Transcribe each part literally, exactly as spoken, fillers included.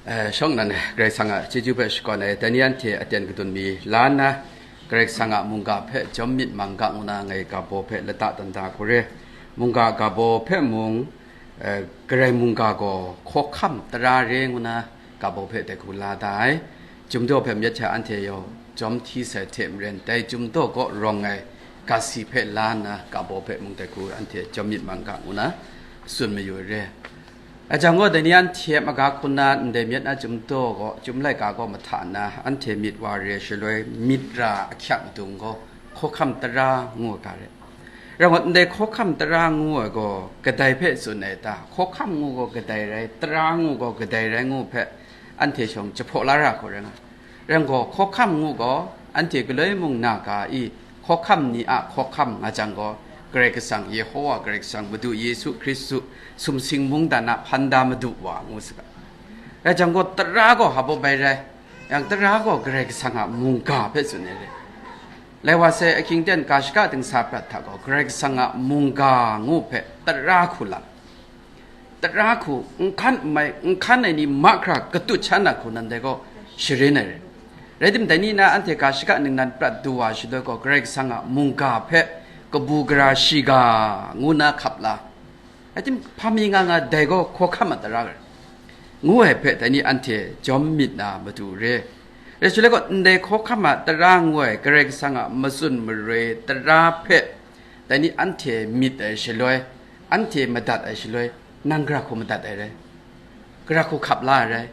Eh, shawng nnan, Karai Kasang a chyeju hpe shakawn ai, dai ni anhte aten kadun mi la nna, Karai Kasang a mungga hpe jawm myit mang ga ngu na ngai ga baw hpe lata dan da hku re. Mungga ga baw hpe mung, eh, Karai mungga gaw hkawhkam tara re ngu na ga baw hpe dai hku la da ai. Chyum daw hpe myit hta anhte yawng jawm hti sai hte maren, dai chyum daw gaw rawng ai ga si hpe la nna, ga baw hpe mung dai hku anhte jawm myit mang ga ngu na tsun mayu ai re. Ajang gaw, dai ni anhte a maga hku nna ndai myit na chyum daw gaw, chyum laika gaw mahta nna, anhte myit wa re ai shaloi, myit ra ahkyak dung gaw, hkawhkam tara ngu ai ga re. Rai ngut, ndai hkawhkam tara ngu ai gaw, kadai hpe tsun ai ta? Hkawhkam ngu gaw kadai rai, tara ngu gaw kadai rai ngu hpe, anhte shawng jahpaw la ra hku rai nga. Rai gaw, hkawhkam ngu gaw, anhte galoi mung na ga i, hkawhkam ni a hkawhkam nga jang gaw, Karai Kasang, Yehowa Karai Kasang, Madu Yesu Hkristu, sumsing mungdan a hpan da Madu wa ngu saga. Rai jang gaw, tara gaw hpa baw bai rai, yang tara gaw Karai Kasang a mungga hpe tsun ai re. Lai wa sai, ahkying ten ga shaka dingsa prat hta gaw, Karai Kasang a mungga ngu hpe tara hku la. Tara hku, n hkan n mai, n hkan ai ni mahkra katut sha na hku nan dai gaw sharin ai re. Rai timung, dai ni na anhte ga shaka ningnan prat du wa shaloi gaw, Karai Kasang a mungga hpe kabu gara shiga ngu na hkap la. Rai timung, hpa mi nga nga dai gaw hkawhkam a tara re, ngu ai hpe dai ni anhte jawm myit na matu re. Rai shaloi gaw, ndai hkawhkam a tara ngu ai Karai Kasang a matsun maroi tara hpe dai ni anhte myit ai shaloi, anhte madat ai shaloi, nang gara hku madat ai rai? Gara hku hkap la ai rai?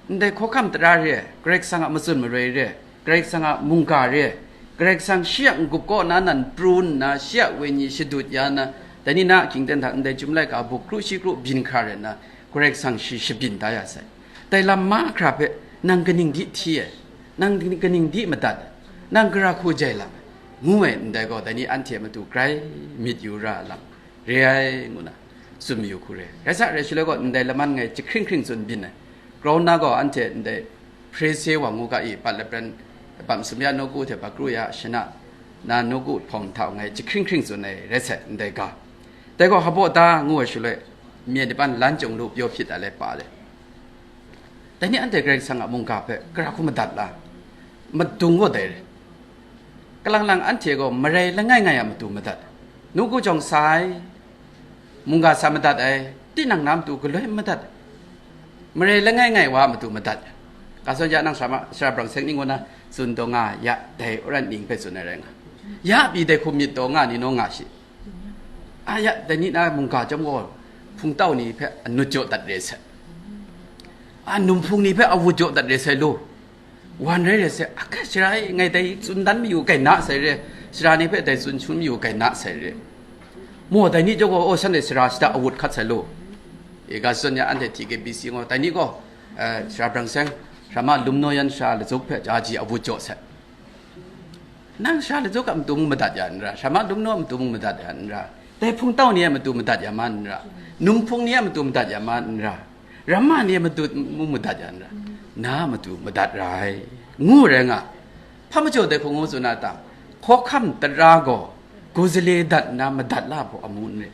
Ndai hkawhkam tara re ai, Karai Kasang a matsun maroi re ai, Karai Kasang a mungga re ai, Karai Kasang shi a n-gup kaw na nan pru nna, shi a wenyi shadut ya nna, dai ni na ahkying ten hta ndai chyum laika buk kru shi kru byin hkra rai nna, Karai Kasang shi shabyin da ya sai. Dai lam mahkra hpe nang kaning di hti ai, nang kaning di madat ai, nang gara hku jai lang ai, ngu ai ndai gaw, dai ni anhte matu grai myit yu ra ai lam re ai, ngu na tsun mayu hku re. Rai sa, rai shaloi gaw, ndai laman ngai jahkring hkring tsun byin ai. Grau nna gaw, anhte ndai Hpre se wa ngu ga i, Pat Lapren, Pat Masum Ya Nawku hte Pakru Ya Shana na Nawku hpawng htau ngai jahkring hkring tsun ai rai sai, ndai ga. Dai gaw, hpa baw da ngu ai shaloi, mye ni ban lan chyawng lu pyaw hpyit ai lai pa le. Dai ni anhte Karai Kasang a mungga hpe gara hku madat la, madung gaw dai re. Kalang lang anhte gaw marai langai ngai a matu madat, nawku jawng sa ai, mungga sa madat ai, tinang na matu galoi madat, marai langai ngai wa a matu madat. Ga zawn ya nang sara ma, sara brang seng ning wa na tsun taw nga ya, dai oran ning hpe tsun ai rai nga. Ya pyi dai hku myit taw nga ni naw nga shi. A ya, dai ni na mungga chyawm gaw, hpungtau ni hpe anut jaw dat re sai. A, numhpung ni hpe awut jaw dat re sai lu. Wan rai re sai, a, kai, sara e, ngai dai tsun dan mayu kai na sai re, sara ni hpe dai tsun shangun mayu kai na sai re. Maw, dai ni jaw gaw, o, shanhte sara shada awut hkat sai lu. E, ga zawn ya anhte T K B C gaw, dai ni gaw, eh, sara brang seng, sara ma Lum Naw Yan sara lazuk hpe jaji awut jaw sai. Nang sara lazuk a matu mung madat ya n ra, sara ma Lum Naw a matu mung madat ya n ra, dai hpungtau ni a matu madat ya ma n ra, numhpung ni a matu madat ya ma n ra, ramma ni a matu mung madat ya n ra, na a matu madat ra ai, ngu rai nga. Hpa majaw dai hku ngu tsun a ta? Hkawhkam tara gaw gu zale dat nna madat la hpaw amu n re.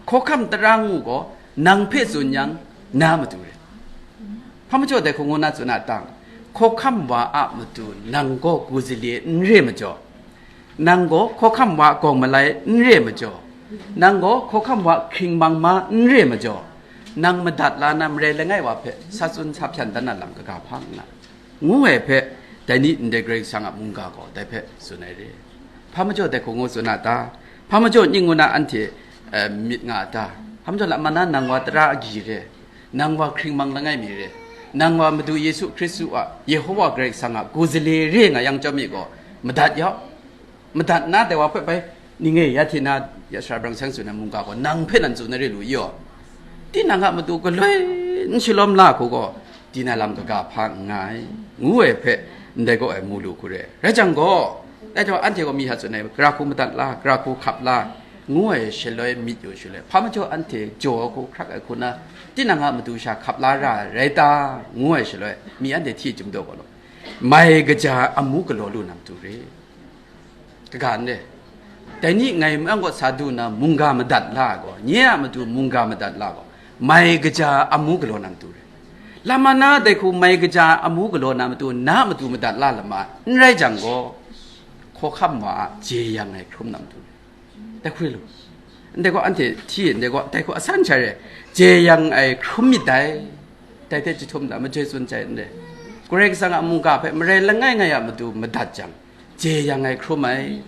Hkawhkam tara ngu gaw nang hpe tsun yang, na matu re. Hpa majaw dai hku ngu na tsun a ta? Hkawhkam wa a matu nang gaw gu zale n re majaw, nang gaw hkawhkam wa gawng malai n re majaw, nang gaw hkawhkam wa hkring mang ma n re majaw, nang madat la na marai langai wa hpe sa tsun sa hpyan dan na lam kaga hpa n nga, ngu ai hpe, dai ni ndai Karai Kasang a mungga gaw dai hpe tsun ai re. Hpa majaw dai hku ngu tsun a ta? Hpa majaw ning ngu na anhte, eh, myit nga a ta? Hpa majaw lam mana nang wa tara agyi re, nang wa hkring mang langai mi re, nang wa Madu Yesu Hkristu a, Yehowa Karai Kasang a gu zale re nga yang chyawm mi gaw, madat yau. Madat na dai wa hpe bai, ning e, ya hte na, ya sara brang seng tsun ai mungga gaw, nang hpe nan tsun ai re lu yaw. Tinang a matu galoi n shalawm la hku gaw, di na lam kaga hpa n nga ai, ngu ai hpe, ndai gaw ai mu lu hku re. Rai jang gaw, dai hta anhte gaw mi hta tsun ai, gara hku madat la, gara hku hkap la, ngu ai shaloi myit yu shaloi, hpa majaw anhte jaw ai hku, hkrak ai hku na, tinang a matu sha hkap la ra ai rai ta, ngu ai shaloi, mi anhte hti chyum daw gaw law, mai kaja amu galaw lu na matu re. Kaga n re. Dai ni ngai mung gaw sa du na mungga madat la ai gaw, nye a matu mungga madat la ai gaw, mai kaja amu galaw na matu re. Lam ma na dai hku mai kaja amu galaw na matu, na matu madat la lam ma, n rai jang gaw, hkawhkam wa a jeyang ai hkrum na matu, dai hku rai lu. Ndai gaw anhte hti, ndai gaw dai hku asan sha re, jeyang ai hkrum myit dai. Dai hte jahtum da majoi tsun jai n re. Karai Kasang a mungga hpe marai langai ngai a matu madat jang, jeyang ai hkrum ai,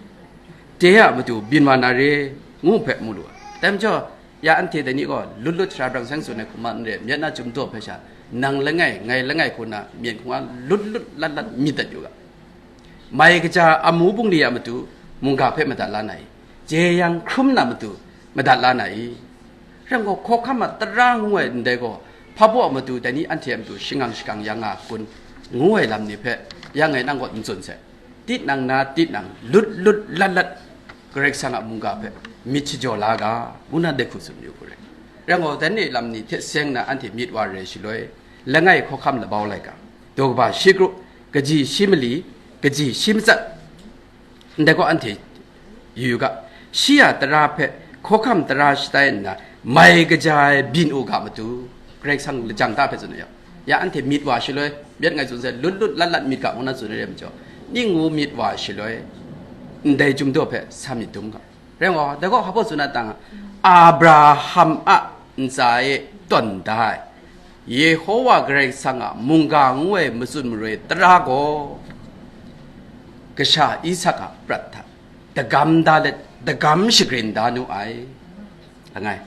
de a matu byin wa na re, ngu hpe mu lu ai. Dai majaw, ya anhte dai ni gaw lut lut sara brang seng tsun ai hku ma n re, myit na Chyum daw hpe sha, nang langai, ngai langai hku na, myen hkungga lut lut lat lat myit dat yu ga. Mai kaja amu bungli a matu mungga hpe madat la na i? Jeyang hkrum na matu madat la na i? Rai gaw, hkawhkam a tara ngu ai ndai gaw, hpa baw a matu dai ni anhte a matu shangang shakang yang nga kun, ngu ai lam ni hpe, yang e nang gaw n tsun sai. Tinang na tinang, lut lut lat lat, Karai Kasang a mungga hpe myit shajaw la ga, ngu na dai hku tsun yu hku rai. Rai gaw, dai ni lam ni hte seng na anhte myit wa re shaloi, langai hkawhkam labau laika, daw kaba shi kru, kaji shi mali, kaji shi matsat, ndai gaw anhte yu yu ga, shi a tara hpe hkawhkam tara shatai nna, mai kaja ai byin u ga matu, Karai Kasang lajang ta hpe tsun ai yang, ya anhte myit wa shaloi, myit ngai tsun sai, lut lut lat lat myit ga, ngu na tsun ai re majaw, ning ngu myit wa shaloi, ndai Chyum daw hpe sa myit dum ga. Rai gaw, dai gaw hpa baw tsun na tang, Abraham a ntsa e tawn da ai, Yehowa Karai Kasang a mungga ngu ai matsun maroi tara gaw, kasha Isak a prat hta dagam da let, dagam shagrin da nu ai. Langai.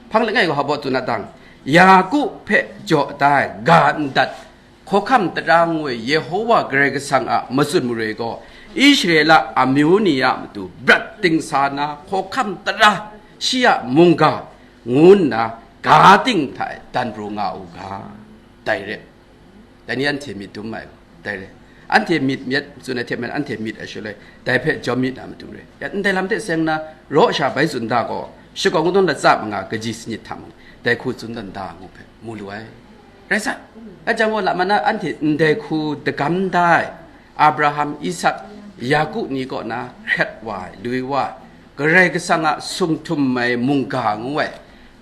Hpang langai gaw hpa baw tsun na tang, Yaku hpe jaw da ai ga ndat, hkawhkam tara ngu ai Yehowa Karai Kasang a matsun maroi gaw, Israela amyu ni a matu brat dingsa na hkawhkam tara shi a mungga ngu nna ga ting hta e dan pru nga u ga, dai re. Dai ni anhte myit dum ai gaw, dai re. Anhte myit myit tsun ai hte maren anhte myit ai shaloi, dai hpe jawm myit na matu re. Ya, ndai lam hte seng na, raw sha bai tsun da gaw, Shakawn Kungdawn latsa manga kaji sanit hta mung, dai hku tsun dan da ngu hpe mu lu ai. Rai sa, a jang gaw, lam ma na anhte ndai hku dagam da ai, Abraham, Isak, Yaku ni kaw na hkret wa ai, lui wa ai, Karai Kasang a sung htum ai mungga ngu ai,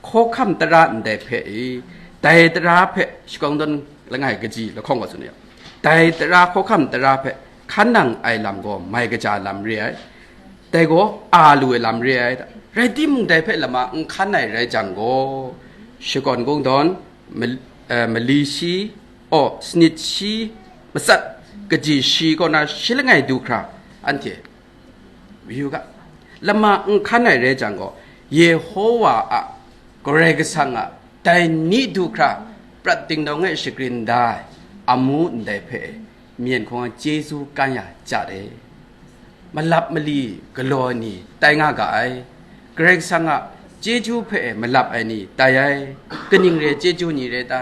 hkawhkam tara ndai hpe i, dai tara hpe, Shakawn Kungdawn langai kaji lahkawng gaw tsun ai, dai tara hkawhkam tara hpe hkan nang ai lam gaw mai kaja lam re ai, dai gaw a lu ai lam re ai, rai timung, dai hpe lama n hkan ai rai jang gaw, Shakawn Kungdawn, mal-, eh, mali shi, aw, sanit shi, matsat, kaji shi kaw na shi langai du hkra, anhte yu ga, lama n hkan ai rai jang gaw, Yehowa a, Karai Kasang a, dai ni du hkra, prat dingdawng e shagrin da ai, amu ndai hpe, myen hkawng chyeju kan ya ja de. Malap mali galaw ai ni tai nga ga ai. Karai Kasang a chyeju hpe malap ai ni tai ai. Kaning re chyeju ni re ta?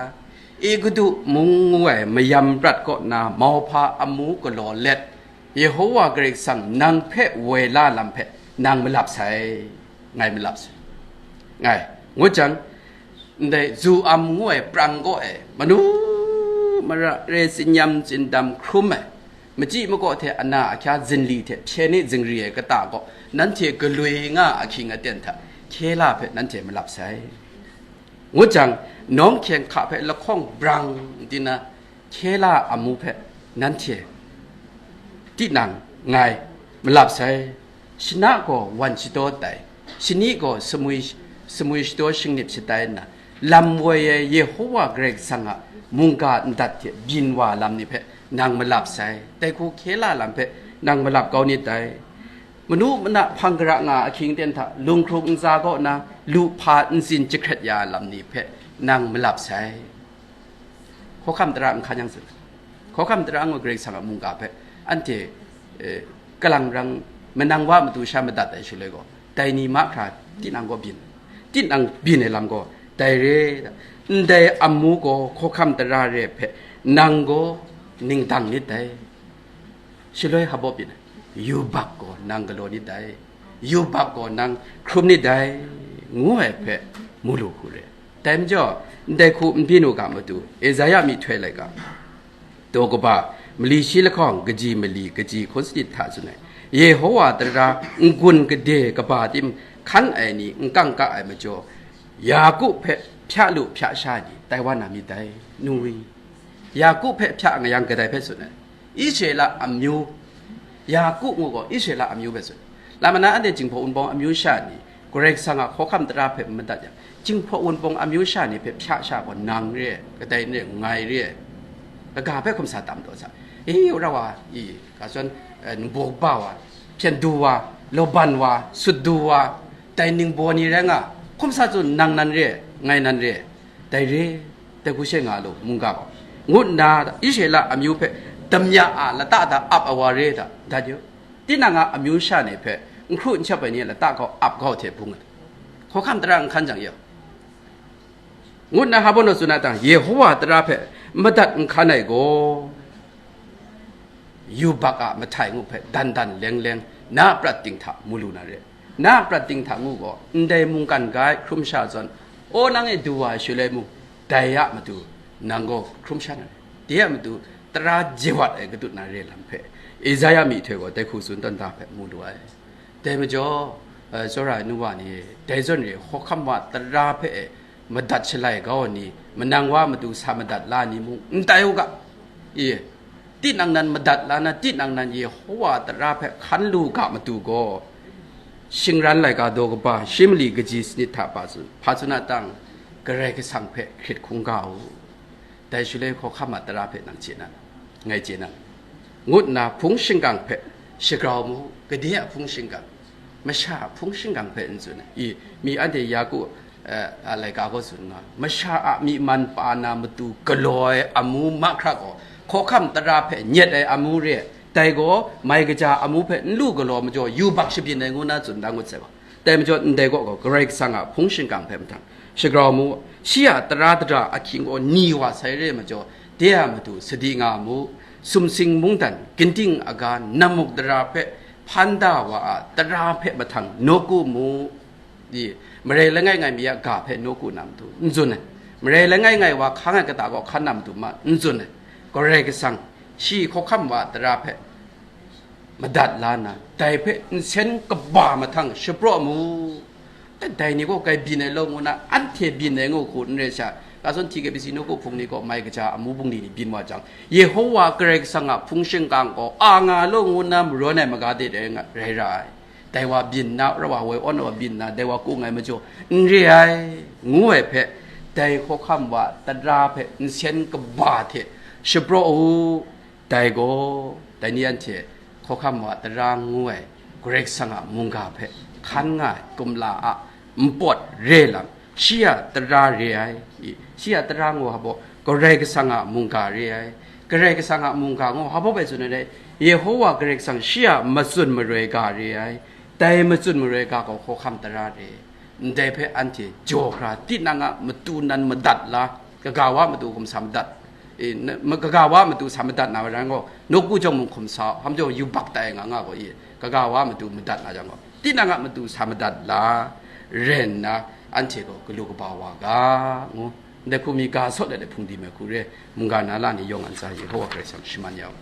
Egutu mung ngu ai mayam prat kaw na mauhpa amu galaw let, Yehowa Karai Kasang nang hpe woi la lam hpe nang malap sai, ngai malap sai, ngai, ngut jang, ndai zu am ngu ai prang kaw e, manu mara re tsinyam tsindam hkrum ai, machyi makaw hte ana ahkya zinli hte hpyen e zingri ai kata kaw, nanhte galoi nga ahkying aten hta hkye la hpe nanhte malap sai. Ngut jang, nawng hkyeng hka hpe lahkawng brang di na, hkye la amu hpe nanhte tinang ngai malap sai. Shana gaw wan shadaw tai, shani gaw sumwi, sumwi shadaw shingnip shatai nna, lam woi ai Yehowa Karai Kasang a mungga ndat hte byin wa lam ni hpe nang malap sai. Dai hku hkye la lam hpe nang malap kau nit dai. Manu mana hpang gara nga ahkying ten hta, lunghkrung ntsa kaw na lu hpa ntsin jahkret ya lam ni hpe nang malap sai. Hkawhkam tara n hkan yang tsun, hkawhkam tara ngu Karai Kasang a mungga hpe anhte, eh, kalang rang manang wa matu sha madat ai shaloi gaw, dai ni mahkra tinang gaw byin, tinang byin ai lam gaw dai re. Ndai amu gaw hkawhkam tara re hpe nang gaw ning dang nit dai. Shaloi hpa baw byin ai, yubak gaw nang galaw nit dai, yubak gaw nang hkrum nit dai, ngu ai hpe mu lu hku re. Dai majaw, ndai hku n byin u ga matu, Esaia myihtoi laika, daw kaba, mali shi lahkawng, kaji mali, kaji hkun sanit hta tsun ai, Yehowa tara n-gun gade kaba tim hkan ai ni n kangka ai majaw, Yaku hpe Hpya lu hpya sha ni tai wa na myit dai, nu wi? Yaku hpe hpya nga yang kadai hpe tsun ai. Israela amyu, Yaku ngu gaw Israela amyu hpe tsun. Lam ana anhte Jinghpaw Wunpawng amyu sha ni Karai Kasang a hkawhkam tara hpe n madat yang, Jinghpaw Wunpawng amyu sha ni hpe hpya sha gaw nang re ai, kadai n re ai, ngai re ai. Kaga hpe hkum sa tam taw sa. E, rau wa, i, ga zawn, eh, ningbaw kaba wa, hpyen du wa, lawban wa, sut du wa, dai ningbaw ni rai nga, hkum sa tsun, nang nan re ai, ngai nan re ai. Dai re, dai hku she nga lu, mungga gaw, ngu nna Israela amyu hpe damya a lata da ap ai wa re da, dat yu. Tinang a amyu sha ni hpe n hkru n shap ai ni a lata kau ap kau hte bung ai. Hkawhkam tara n hkan jang yau, ngu nna Habo naw tsun a tang, Yehowa tara hpe madat n hkan ai gaw, yubak a mahtai ngu hpe dan dan leng leng na a prat ting hta mu lu na re. Na a prat ting hta ngu gaw, ndai mungkan ga ai hkrum sha zawn, aw, nang e du wa ai shaloi mung, dai a matu nang gaw hkrum sha na re. Dai a matu tara je wat ai katut na re lam hpe, Isaya myihtoi gaw dai hku tsun tawn da hpe mu lu ai. Dai majaw, eh, tsawra ai nu wa ni, dai zawn re, hkawhkam wa tara hpe e madat shalai kau ni, manang wa matu sa madat la ni mung n tai u ga. I, tinang nan madat la na, tinang nan Yehowa tara hpe hkan lu ga matu gaw, shingran laika daw kaba shi mali kaji sanit hta pa tsun, hpa tsun a tang, Karai Kasang hpe hkrit hkungga u. Dai shaloi hkawhkam a tara hpe nang chye na, ngai chye na, ngu nna hpung shingkang hpe shagrau mu, gade a hpung shingkang, masha a hpung shingkang hpe n tsun ai. I, mi anhte Yaku, eh, a laika gaw tsun nga, masha a myi man pa na matu galaw ai amu mahkra gaw, hkawhkam tara hpe nyet ai amu re ai. Dai gaw mai kaja amu hpe n lu galaw majaw, yubak shabyin ai ngu na tsun da ngut sai wa. Dai majaw, ndai kaw gaw Karai Kasang a hpung shingkang hpe mahtang shagrau mu. Shi a tara dara ahkying gaw ni wa sai re majaw, de a matu sadi nga mu. Sumsing mungdan, ginting aga, namuk dara hpe hpan da wa a tara hpe mahtang nawku mu. Di, marai langai ngai mi a ga hpe nawku na matu n tsun ai. Marai langai ngai wa hkang ai kata gaw hkan na matu ma n tsun ai. Karai Kasang, shi hkawhkam wa a tara hpe madat la nna, dai hpe nsen kaba mahtang shapraw mu. Dai ni gaw kai byin ai law ngu na, anhte byin ai ngu hku n rai sha, ga zawn T K B C nawku hpung ni gaw mai kaja amu bungli ni byin wa jang, Yehowa Karai Kasang a hpung shingkang gaw a nga law ngu na marawn ai maga de dai nga, rai ra ai. Dai wa byin na, rau wa woi awn wa byin na, dai wa kung ai majaw n re ai, ngu ai hpe, dai hkawhkam wa tara hpe nsen kaba hte shapraw u. Dai gaw, dai ni anhte hkawhkam wa tara ngu ai Karai Kasang a mungga hpe hkan nga ai kumla a npawt re lam, shi a tara re ai. I, shi a tara ngu hpa baw, Karai Kasang a mungga re ai. Karai Kasang a mungga ngu hpa baw bai tsun ai, Yehowa Karai Kasang shi a matsun maroi ga re ai. Dai matsun maroi ga gaw hkawhkam tara re. Ndai hpe anhte jaw hkra, tinang a matu nan madat la, kaga wa matu hkum sa madat. E, na, ma, kaga wa matu sa madat na wa rai gaw, nawku jawng mung hkum sa, hpa majaw yubak tai nga nga gaw, i, kaga wa matu madat na jang gaw, tinang a matu sa madat la, rai nna, anhte gaw galu kaba wa ga, ngu, ndai hku mi ga sawt ai hpung di mai hku re, mungga na la ni yawng a ntsa Yehowa Karai Kasang shaman ya u.